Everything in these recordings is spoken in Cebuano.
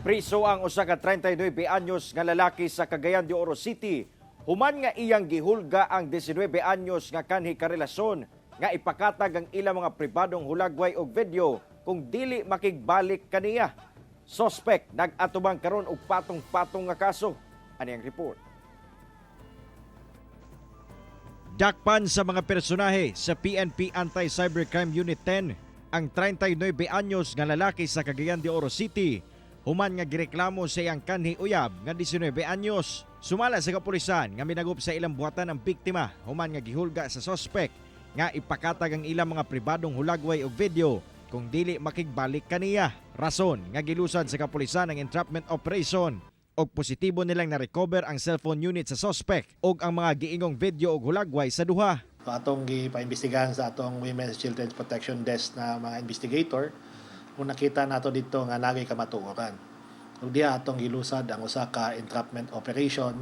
Priso ang usa ka 39 anyos nga lalaki sa Cagayan de Oro City human nga iyang gihulga ang 19 anyos nga kanhi karelasyon nga ipakatag ang ilang mga pribadong hulagway og video kung dili makigbalik kaniya. Suspect nag-atubang karon og patong-patong nga kaso. Ani ang report. Dakpan sa mga personahe sa PNP Anti-Cybercrime Unit 10 ang 39 anyos nga lalaki sa Cagayan de Oro City human nga gireklamo sa iyang kanhi uyab nga 19 anyos. Sumala sa kapulisan nga minagup sa ilang buhatan ang biktima human nga gihulga sa suspect nga ipakatag ang ilang mga pribadong hulagway og video kung dili makigbalik kaniya. Rason nga gilusad sa kapulisan ang entrapment operation og positibo nilang na-recover ang cellphone unit sa suspect og ang mga giingong video og hulagway sa duha. So, atong gipaimbestigahan sa atong Women's Children's Protection Desk na mga investigator kung nakita nato dito nga nagay kamatuoran. Ug diha atong gilusad ang usa ka entrapment operation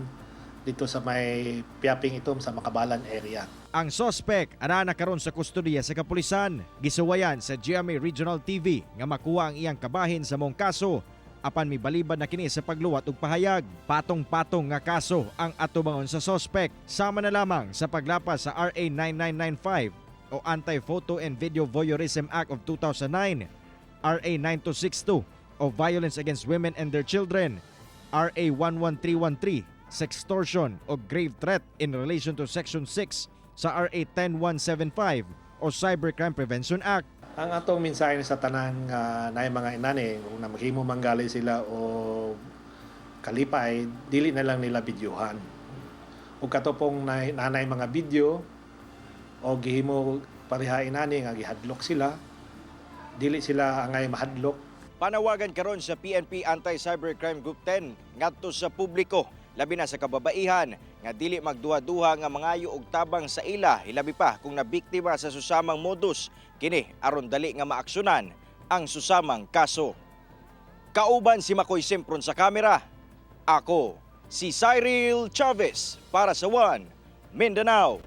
dito sa may Piaping Itom sa Makabalan area. Ang suspect ara na karon sa kustodiya sa kapulisan. Gisuwayan sa GMA Regional TV nga makuha ang iyang kabahin sa mong kaso apan mibalibad na kini sa pagluwat og pahayag. Patong-patong nga kaso ang atubangon sa suspect, sama na lamang sa paglapas sa RA 9995 o Anti-Photo and Video Voyeurism Act of 2009, RA 9262 o Violence Against Women and Their Children, RA 11313, sextortion o grave threat in relation to Section 6 sa RA 10175 o Cybercrime Prevention Act. Ang atong mensahe sa tanan nga naay mga inani, kung na maghimo manggali sila o kalipay, dili na lang nila videohan. Ug kato pong nanay mga video o gihimo pareha inani nga gihadlok sila, dili sila angay mahadlok. Panawagan karon sa PNP Anti-Cybercrime Group 10 ngadto sa publiko, labi na sa kababaihan, nga dili magduha-duha nga mangayo og tabang sa ila, hilabi pa kung nabiktima sa susamang modus kini aron dali nga maaksyonan ang susamang kaso. Kauban si Makoy Sempron sa kamera. Ako si Cyril Chavez para sa One Mindanao.